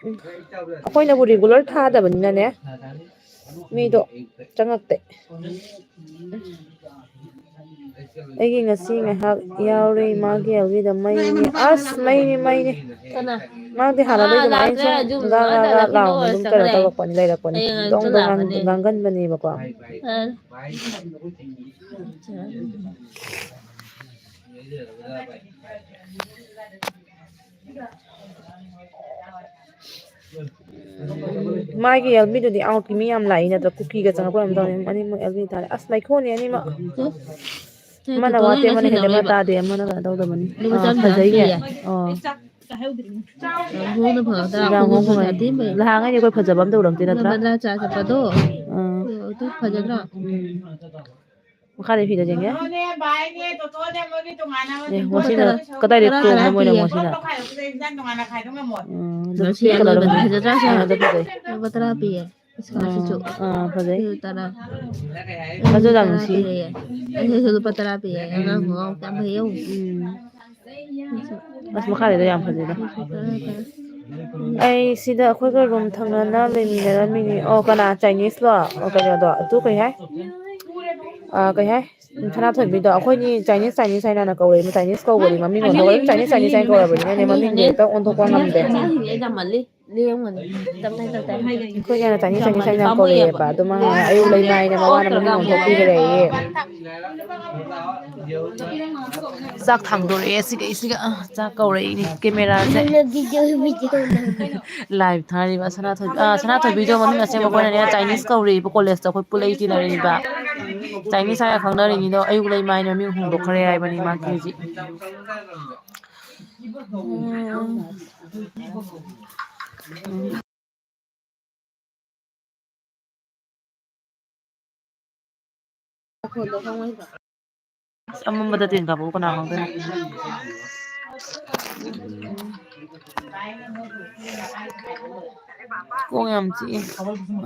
ꯎꯝ꯫ ꯑꯩꯈꯣꯏꯅꯕꯨ ꯔꯤꯒꯨꯂꯔ ꯊꯥꯗꯕꯅꯤꯅꯅꯦ, ꯃꯤꯗꯣ ꯆꯪꯉꯛꯇꯦ꯫ ꯑꯩꯒꯤ ꯉꯁꯤ ꯉꯥꯏꯍꯥꯛ ꯌꯥꯎꯔꯦ ꯏꯃꯥꯒꯤ ꯑꯦꯜꯕꯤꯗ꯫ ꯃꯩꯅꯤ, ꯑꯁ, ꯃꯩꯅꯤ, ꯃꯩꯅꯤ꯫ ꯀꯅꯥ? ꯃꯥꯗꯤ ꯍꯥꯟꯅꯗꯩ ꯑꯥ, ꯑꯗꯨꯃꯥꯏꯅ ꯂꯥꯛꯇ꯭ꯔꯦ, ꯁꯨꯝ ꯑꯖꯨ ꯒꯥ ꯒꯥ ꯑꯥꯗ ꯒꯥ ꯂꯥꯛꯑꯣ ꯂꯥꯛꯈꯤꯅꯣ ꯑꯗꯨꯝ ꯀꯩꯅꯣ ꯆꯪꯈ꯭ꯔꯦ꯫ ꯇꯧꯔꯛꯄꯅꯤ, ꯂꯩꯔꯛꯄꯅꯤ꯫ ꯍꯌꯦꯡ ꯑꯌꯨꯛꯇ ꯗꯣꯡ ꯗꯣꯡ ꯉꯥꯡ-, ꯂꯥꯛꯀꯅꯤ꯫ ꯉꯥꯡꯒꯟꯕꯅꯦꯕꯀꯣ꯫ ꯑꯥ꯫ ꯃꯥꯒꯤ ꯑꯦꯜꯕꯤꯗꯨꯗꯤ ꯑꯥꯎꯠꯀꯤ ꯃꯤ ꯌꯥꯝ ꯂꯥꯛꯏ ꯅꯠꯇ꯭ꯔꯣ? ꯀꯨꯀꯤꯒ ꯆꯪꯉꯛꯄ ꯌꯥꯝ ꯇꯧꯅꯤ꯫ ꯑꯅꯤꯃꯛ ꯑꯦꯜꯕꯤ ꯇꯥꯔꯦ꯫ ꯑꯁ, ꯃꯩꯈꯨꯅꯦ ꯑꯅꯤꯃꯛ꯫ ꯎꯝ꯫ ꯑꯃꯅ ꯇꯣꯇꯣ ꯋꯥꯠꯇꯦ, ꯂꯣꯏꯅ ꯑꯃꯅ ꯍꯦꯜꯂꯦ, ꯑꯃ ꯁꯤꯟꯅꯕꯩꯕ꯫ ꯇꯥꯗꯦ, ꯑꯃꯅ ꯀꯩꯅꯣ ꯇꯧꯗꯕꯅꯤ꯫ ꯂꯨꯄꯥ ꯑꯥ, ꯆꯥꯝ ꯆꯥꯝ ꯐꯖꯩꯅꯦ꯫ ꯄꯤꯌꯦ꯫ ꯑꯥ꯫ ꯌꯥꯝ ꯍꯣꯡꯅ ꯐꯪꯉꯛꯇ꯭ꯔꯥ? ꯌꯥꯝ ꯈꯣꯡꯎꯞ ꯍꯣꯡꯅ ꯐꯖꯕ ꯐꯪꯉꯛꯑꯦ꯫ ꯑꯇꯦꯟꯕꯩ꯫ ꯂꯍꯥꯡꯉꯩꯗꯤ ꯑꯩꯈꯣꯏ ꯐꯖꯕ ꯑꯃ ꯇꯧꯔꯝꯗꯦ ꯅꯠꯇ꯭ꯔꯥ? ꯕꯗ꯭ꯔꯥ ꯆꯥ ꯆꯠꯄꯗꯣ? ꯑꯥ꯫ ꯑꯗꯨ ꯐꯖꯗ꯭ꯔꯣ? ꯎꯝ꯫ ꯃꯈꯥꯗꯩ ꯐꯤꯗ ꯌꯦꯡꯒꯦ꯫ ꯀꯩꯅꯣꯅꯦ, ꯚꯥꯏꯅꯦ, ꯇꯣꯇꯣꯅꯦ, ꯃꯣꯏꯒꯤ ꯇꯣꯉꯥꯟꯅ ꯑꯦ, ꯃꯣꯏ ꯃꯣꯁꯤꯅ ꯇꯔꯥ, ꯀꯗꯥꯏꯗ ꯇꯔꯥ, ꯇꯣꯡꯕ ꯇꯔꯥ ꯃꯣꯏꯅ ꯄꯤꯌꯦ꯫ ꯃꯣꯁꯤꯅ? ꯄꯣꯠꯇꯣ ꯈꯥꯏꯗꯣꯛꯄꯗ ꯏꯟꯖꯥꯡ ꯇꯣꯉꯥꯟꯅ ꯈꯥꯏꯗꯣꯛ ꯉꯝꯃꯣꯏ꯫ ꯎꯝ, ꯑꯗꯨ ꯉꯁꯤ ꯄꯤꯡ ꯀꯂꯔꯗꯣ ꯑꯅꯧꯕꯅꯦ꯫ ꯐꯖꯩ꯫ ꯐꯖꯗ꯭ꯔꯥ ꯁꯦ? ꯑꯥ, ꯑꯗꯨ ꯐꯖꯩ꯫ ꯂꯨꯄꯥ ꯇꯔꯥ ꯄꯤꯌꯦ꯫ ꯏꯁꯀꯥꯔꯠꯁꯤꯁꯨ꯫ ꯑꯥ, ꯑꯥ, ꯐꯖꯩ꯫ ꯁꯤꯁꯨ ꯇꯔꯥ꯫ ꯃꯆꯨ ꯌꯥꯝ ꯇꯔꯥ ꯅꯨꯡꯁꯤ꯫ ꯄꯤꯔꯛꯑꯦ꯫ ꯑꯁꯤꯁꯨ ꯂꯨꯄꯥ ꯇꯔꯥ ꯄꯤꯌꯦ꯫ ꯑꯉꯥꯡ ꯈꯣꯡꯒ꯭ꯔꯥꯎ ꯌꯥꯝ ꯐꯩꯌꯦ꯫ ꯎꯝ꯫ ꯑꯁ, ꯃꯈꯥꯗꯩꯗꯣ ꯌꯥꯝ ꯐꯖꯩꯗ꯫ ꯑꯩ ꯁꯤꯗ ꯑꯩꯈꯣꯏꯒ ꯔꯨꯝ ꯊꯪꯅꯅ ꯂꯩꯃꯤꯟꯅꯔꯝꯃꯤꯅꯤ꯫ ꯑꯣ, ꯀꯅꯥ? ꯆꯥꯏꯅꯤꯁꯂꯣ? ꯑꯣ, ꯀꯩꯅꯣꯗꯣ, ꯑꯗꯨ ꯀꯩ ꯍꯥꯏ? ꯑ, ꯀꯩ ꯍꯥꯏ? ꯁꯅꯥꯊꯣꯏꯕꯤꯗꯣ ꯑꯩꯈꯣꯏꯅꯤ ꯆꯥꯏꯅꯤꯁ, ꯆꯥꯏꯅꯤꯁ ꯍꯥꯏꯅꯅ ꯀꯧꯋꯦ꯫ ꯆꯥꯏꯅꯤꯁ ꯀꯧꯕꯅꯤ, ꯃꯃꯤꯡ ꯑꯣꯟꯊꯣꯛꯑꯒ ꯑꯗꯨꯝ ꯆꯥꯏꯅꯤꯁ, ꯆꯥꯏꯅꯤꯁ ꯍꯥꯏꯅ ꯀꯧꯔꯕꯅꯤꯅꯅꯦ, ꯃꯃꯤꯡꯁꯦ ꯍꯦꯛꯇ ꯑꯣꯟꯊꯣꯛꯄ ꯉꯝꯗꯦ꯫ ꯑꯩꯈꯣꯏꯒꯤꯅ ꯆꯥꯏꯅꯤꯁ, ꯆꯥꯏꯅꯤꯁ ꯍꯥꯏꯅ ꯌꯥꯝ ꯀꯧꯔꯛꯑꯦꯕ꯫ ꯑꯗꯨ ꯃꯥ ꯍꯥꯏꯅ ꯑꯌꯨꯛ ꯂꯩꯃ ꯍꯥꯏꯅ ꯃꯋꯥꯅ ꯃꯃꯤꯡ ꯑꯣꯟꯊꯣꯛꯄꯤꯈ꯭ꯔꯦꯌꯦ꯫ ꯆꯥꯛ ꯊꯥꯡꯗꯣꯔꯛꯑꯦ ꯁꯤꯒ ꯑꯩꯁꯤꯒ꯫ ꯑ, ꯆꯥꯛ ꯀꯧꯔꯛꯏꯅꯤ ꯀꯦꯃꯦꯔꯥꯁꯦ꯫ ꯂꯥꯏꯚ ꯊꯥꯔꯤꯕ ꯁꯅꯥꯊꯣꯏꯕꯤ, ꯑ, ꯁꯅꯥꯊꯣꯏꯕꯤꯗꯣ ꯃꯃꯤꯡ ꯑꯁꯦꯡꯕ ꯑꯩꯈꯣꯏꯅꯅꯦ ꯆꯥꯏꯅꯤꯁ ꯀꯧꯔꯛꯏꯕ, ꯀꯣꯂꯦꯖꯇ ꯑꯩꯈꯣꯏ ꯄꯨꯂꯩ ꯇꯤꯟꯅꯔꯛꯏꯕ꯫ ꯆꯥꯏꯅꯤꯁ ꯍꯥꯏꯔ ꯈꯪꯅꯔꯤꯅꯤꯗꯣ, ꯑꯌꯨꯛ ꯂꯩꯃ ꯍꯥꯏꯅ ꯃꯃꯤꯡ ꯍꯣꯡꯗꯣꯛꯈ꯭ꯔꯦ ꯍꯥꯏꯕꯅꯤ ꯃꯥꯒꯤ ꯍꯧꯖꯤꯛ꯫ ꯑꯁ, ꯑꯃꯝꯕꯗ ꯇꯦꯟ ꯀꯥꯞꯄꯕꯨ ꯀꯅꯥ ꯈꯪꯗꯣꯏꯅꯣ? ꯀꯣꯛ ꯌꯥꯝ ꯆꯤꯛꯑꯦ꯫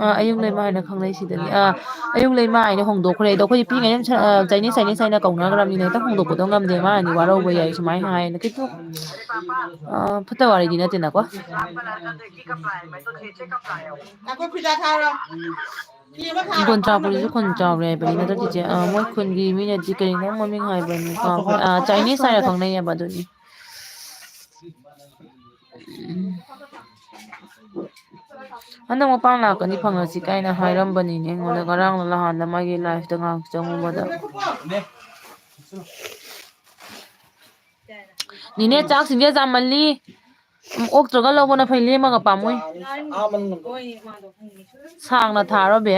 ꯑꯥ, ꯑꯌꯨꯛ ꯂꯩꯃ ꯍꯥꯏꯅ ꯈꯪꯅꯩ ꯁꯤꯗꯗꯤ꯫ ꯑꯥ, ꯑꯌꯨꯛ ꯂꯩꯃ ꯍꯥꯏꯅ ꯍꯣꯡꯗꯣꯛꯈ꯭ꯔꯦ꯫ ꯑꯗꯣ ꯑꯩꯈꯣꯏꯗꯤ ꯄꯤꯛꯏꯉꯩꯗ ꯁ-, ꯑꯥ, ꯆꯥꯏꯅꯤꯁ, ꯆꯥꯏꯅꯤꯁ ꯍꯥꯏꯅ ꯀꯧꯅꯈ꯭ꯔꯕꯅꯤꯅ ꯍꯦꯛꯇ ꯍꯣꯡꯗꯣꯛꯄꯗꯣ ꯉꯝꯗꯦ꯫ ꯃꯥꯅꯗꯤ ꯋꯥꯔꯧꯕ ꯌꯥꯏ ꯁꯨꯃꯥꯏꯅ ꯍꯥꯏꯅ꯫ ꯀꯩꯁꯨ, ꯑꯥ, ꯐꯠꯇ ꯋꯥꯔꯤꯗꯤ ꯅꯠꯇꯦꯅꯀꯣ꯫ ꯉꯥꯏꯈꯣ, ꯐꯤꯗꯥ ꯊꯥꯔꯣ꯫ ꯐꯤ ꯑꯃ ꯊꯥꯔꯣ꯫ ꯒꯣꯟꯆꯥꯄꯨꯔꯤꯁꯨ ꯈꯨꯟ ꯆꯥꯎꯔꯦ ꯍꯥꯏꯕꯅꯤ ꯅꯠꯇ꯭ꯔꯣ ꯆꯤꯆꯦ? ꯑꯥ, ꯃꯣꯏ ꯈꯨꯟꯒꯤ ꯃꯤꯅꯗꯤ ꯀꯔꯤꯅꯣ ꯃꯃꯤꯡ ꯍꯥꯏꯕꯅꯤ ꯀꯥꯎꯈ꯭ꯔꯦ꯫ ꯑꯥ, ꯆꯥꯏꯅꯤꯁ ꯍꯥꯏꯔ ꯈꯪꯅꯩꯌꯦꯕ ꯑꯗꯨꯅꯤ꯫ ꯎꯝ꯫ ꯍꯟꯗꯛ ꯃꯄꯥꯡ ꯂꯥꯛꯀꯅꯤ ꯐꯪꯉꯁꯤ ꯀꯥꯏꯅ ꯍꯥꯏꯔꯝꯕꯅꯤꯅꯦ ꯑꯩꯉꯣꯟꯗ ꯉꯔꯥꯡꯂ ꯅꯍꯥꯟꯂ ꯃꯥꯒꯤ ꯂꯥꯏꯐꯇ ꯉꯥꯏꯍꯥꯛ ꯆꯪꯉꯨꯕꯗ꯫ ꯅꯦꯅꯦ, ꯆꯥꯛꯁꯤꯡꯁꯦ ꯆꯥꯃꯜꯂꯤ꯫ ꯎꯝ, ꯑꯣꯛꯇ꯭ꯔꯒ ꯂꯧꯕꯅ ꯐꯩ, ꯂꯦꯝꯃꯒ ꯄꯥꯝꯃꯨꯏ꯫ ꯁꯥꯡꯅ ꯊꯥꯔꯣ, ꯕꯦ꯫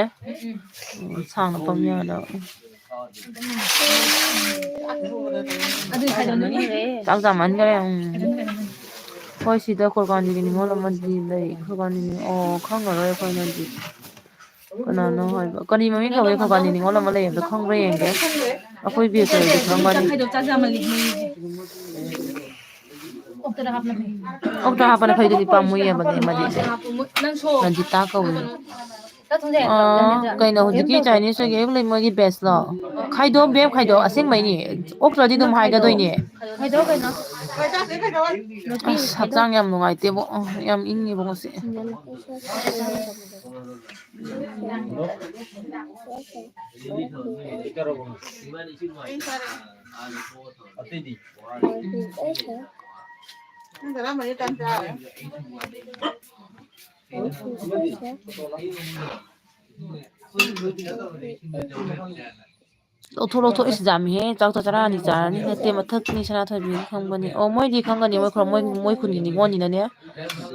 ꯎꯝ, ꯁꯥꯡꯅ ꯄꯝ ꯌꯥꯗꯕ꯫ ꯆꯥꯛ ꯆꯥꯃꯟꯈꯔꯦ, ꯎꯝ꯫ ꯍꯣꯏ, ꯁꯤꯗ ꯈꯣꯔꯀꯥꯟꯗꯤꯒꯤ ꯅꯤꯉꯣꯜ ꯑꯃꯗꯤ ꯂꯩ꯫ ꯈꯣꯔꯀꯥꯟꯗꯤ ꯅꯤꯉꯣꯜ, ꯑꯣ, ꯈꯪꯉꯔꯣꯏ ꯑꯩꯈꯣꯏꯅꯗꯤ꯫ ꯀꯅꯥꯅꯣ ꯍꯥꯏꯕ? ꯀꯔꯤ ꯃꯃꯤꯡ ꯀꯧꯒꯦ? ꯈꯣꯔꯀꯥꯟꯗꯤ ꯅꯤꯉꯣꯜ ꯑꯃ ꯂꯩ ꯍꯥꯏꯕꯗꯣ ꯈꯪꯕ꯭ꯔꯥ ꯌꯦꯡꯒꯦ꯫ ꯑꯩꯈꯣꯏ ꯕꯦꯁ ꯑꯣꯏꯔꯗꯤ ꯈꯪꯒꯅꯤ꯫ ꯑꯣꯛꯇ ꯍꯥꯞꯄꯅ ꯐꯩꯗꯨꯗꯤ ꯄꯥꯝꯃꯨꯏꯌꯦꯕꯅꯦ ꯑꯃꯗꯤ꯫ ꯔꯟꯖꯤꯇꯥ ꯀꯧꯏ꯫ ꯑꯥ, ꯀꯩꯅꯣ ꯍꯧꯖꯤꯛꯀꯤ Chinese ꯀꯩꯀꯩ ꯂꯩ ꯃꯣꯏꯒꯤ batch ꯂꯣ? ꯈꯥꯏꯗꯣꯛ, ꯕꯦꯝ, ꯈꯥꯏꯗꯣꯛ꯫ ꯑꯁꯦꯡꯕꯩꯅꯦ, ꯑꯣꯛꯇ꯭ꯔꯗꯤ ꯑꯗꯨꯝ ꯍꯥꯏꯒꯗꯣꯏꯅꯦ꯫ ꯈꯥꯏꯗꯣꯛ ꯀꯩꯅꯣ? ꯑꯁ, ꯍꯛꯆꯥꯡ ꯌꯥꯝ ꯅꯨꯡꯉꯥꯏꯇꯦꯕꯣ꯫ ꯑ, ꯌꯥꯝ ꯏꯪꯉꯤꯕꯣ ꯉꯁꯤ꯫ ꯂꯧꯊꯣꯛ, ꯂꯧꯊꯣꯛ꯫ ꯏꯁ, ꯌꯥꯝꯃꯤꯍꯦ꯫ ꯆꯥꯛꯇꯣ ꯆꯔꯥ ꯑꯅꯤ ꯆꯥꯔꯅꯤ꯫ ꯅꯠꯇꯦ, ꯃꯊꯛꯅꯤ ꯁꯅꯥꯊꯣꯏꯕꯤꯅ ꯈꯪꯕꯅꯤ꯫ ꯑꯣ, ꯃꯣꯏꯗꯤ ꯈꯪꯒꯅꯤ꯫ ꯃꯣꯏ ꯈꯔ, ꯃꯣꯏ, ꯃꯣꯏ ꯈꯨꯟꯒꯤ ꯅꯤꯉꯣꯜꯅꯤꯅꯅꯦ꯫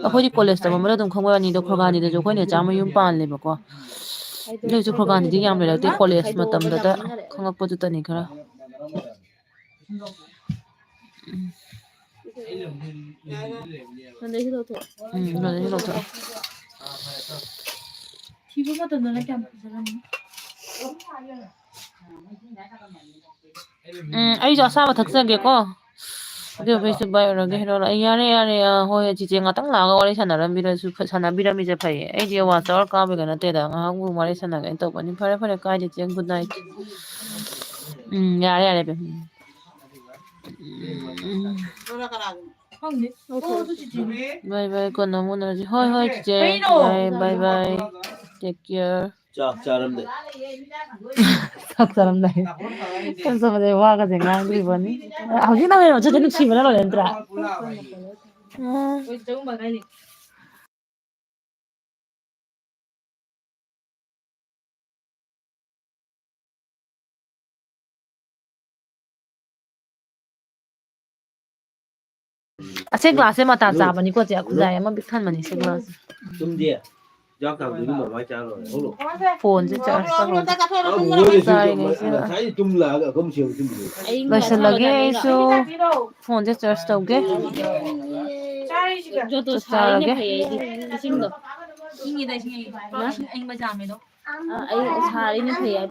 ꯑꯩꯈꯣꯏꯗꯤ college ꯇꯝꯃꯝꯕꯗ ꯑꯗꯨꯝ ꯈꯪꯕ ꯋꯥꯅꯤꯗꯣ, ꯈꯣꯔꯒꯥꯅꯤꯗꯁꯨ ꯑꯩꯈꯣꯏ ꯅꯦꯆꯥ ꯃꯌꯨꯝ ꯄꯥꯜꯂꯦꯕꯀꯣ꯫ ꯑꯗꯨ ꯑꯣꯏꯔꯁꯨ ꯈꯣꯔꯒꯥꯅꯤꯗꯤ ꯌꯥꯝ ꯂꯩꯔꯛꯇꯦ꯫ College ꯃꯇꯝꯗꯇ ꯈꯪꯉꯛꯄꯗꯨꯇꯅꯤ ꯈꯔ꯫ ꯎꯝ꯫ ꯑꯗꯩꯁꯨ ꯂꯧꯊꯣꯛ꯫ ꯎꯝ, ꯑꯗꯩꯁꯨ ꯂꯧꯊꯣꯛ꯫ ꯊꯤꯕ ꯃꯇꯝꯗꯅ ꯀꯌꯥꯝ ꯐꯖꯔꯝꯅꯤ꯫ ꯎꯝ, ꯑꯩꯁꯨ ꯑꯁꯥꯕ ꯊꯛꯆꯒꯦꯀꯣ꯫ ꯑꯗꯨ ꯐꯩꯁꯨ ꯕꯥꯏ ꯑꯣꯏꯔꯒꯦ ꯍꯦꯔꯣ꯫ ꯑꯩ ꯌꯥꯔꯦ, ꯌꯥꯔꯦ꯫ ꯑ, ꯍꯣꯏ, ꯆꯤꯆꯦ ꯉꯥꯛꯇꯪ ꯂꯥꯛꯑꯒ ꯋꯥꯔꯤ ꯁꯥꯟꯅꯔꯝꯕꯤꯔꯁꯨ, ꯁꯥꯟꯅꯕꯤꯔꯝꯃꯤꯁꯦ ꯐꯩꯌꯦ꯫ ꯑꯩꯗꯤ watch hour ꯀꯥꯕꯒ ꯅꯠꯇꯦꯗ, ꯉꯥꯏꯍꯥꯛ ꯋꯥꯔꯤ ꯁꯥꯟꯅꯒꯦꯅ ꯇꯧꯕꯅꯤ꯫ ꯐꯔꯦ, ꯐꯔꯦ, ꯀꯥꯏꯗꯦ ꯆꯦ, good night꯫ ꯎꯝ, ꯌꯥꯔꯦ, ꯌꯥꯔꯦ, ꯕꯦꯝ꯫ ꯎꯝ꯫ ꯈꯪꯗꯦ꯫ ꯕꯥꯏ ꯕꯥꯏ, ꯀꯣꯟꯅ ꯑꯃꯨꯛ ꯎꯅꯔꯁꯤ꯫ ꯍꯣꯏ, ꯍꯣꯏ, ꯆꯤꯆꯦ꯫ ꯀꯩꯅꯣ? ꯌꯥꯔꯦ, ꯕꯥꯏ ꯕꯥꯏ꯫ Take care꯫ ꯆꯥꯛ ꯆꯥꯔꯝꯗꯥꯏ꯫ ꯆꯥꯛ ꯆꯥꯔꯝꯗꯥꯏ꯫ ꯆꯥꯛ ꯆꯥꯕꯗꯩ ꯋꯥꯒꯁꯦ ꯉꯥꯡꯗ꯭ꯔꯤꯕꯅꯤ꯫ ꯍꯧꯖꯤꯛ ꯅꯪ ꯆꯠꯇ ꯅꯨꯡꯁꯤꯕꯅ ꯂꯣꯏꯔꯦ ꯅꯠꯇ꯭ꯔꯥ? ꯎꯝ꯫ ꯑꯁꯤ glass ꯁꯦ ꯃꯇꯥ ꯆꯥꯕꯅꯤꯀꯣ, ꯆꯦ꯫ ꯈꯨꯖꯥꯏ ꯑꯃ ꯄꯤꯛ ꯊꯟꯕꯅꯤ ꯁꯤ glass ꯁꯦ꯫ ꯇꯨꯝꯗꯦ꯫ ꯆꯥꯛ ꯀꯥꯡꯕꯨꯗꯤ ꯃꯃꯥꯏ ꯆꯥ ꯂꯣꯏꯔꯦ꯫ ꯍꯧꯔꯣ꯫ Phone ꯁꯦ charge ꯇꯧꯍꯧꯒꯦ꯫ ꯆꯥꯔꯤꯉꯩꯁꯤꯗ꯫ ꯉꯁꯥꯏꯗꯤ ꯇꯨꯝ ꯂꯥꯛꯑꯒ ꯑꯩꯈꯣꯏ ꯃꯁꯦꯟ ꯇꯨꯝꯃꯤꯅꯦ꯫ ꯂꯣꯏꯁꯤꯜꯂꯒꯦ ꯑꯩꯁꯨ꯫ Phone ꯁꯦ charge ꯇꯧꯒꯦ꯫ ꯖꯣꯇꯣ ꯆꯥꯛ ꯁꯥꯔꯤꯅ ꯆꯥꯔꯒꯦ꯫ ꯐꯩ ꯑꯩꯗꯤ꯫ ꯏꯁꯤꯡꯗꯣ꯫ ꯏꯪꯉꯤꯗ ꯏꯁꯤꯡ ꯑꯏꯪꯕ꯫ ꯏꯁꯤꯡ ꯑꯏꯪꯕ ꯆꯥꯝꯃꯦꯗꯣ꯫ ꯑ, ꯑꯩ ꯁꯥꯔꯤꯅ ꯐꯩ ꯍꯥꯏꯕ꯫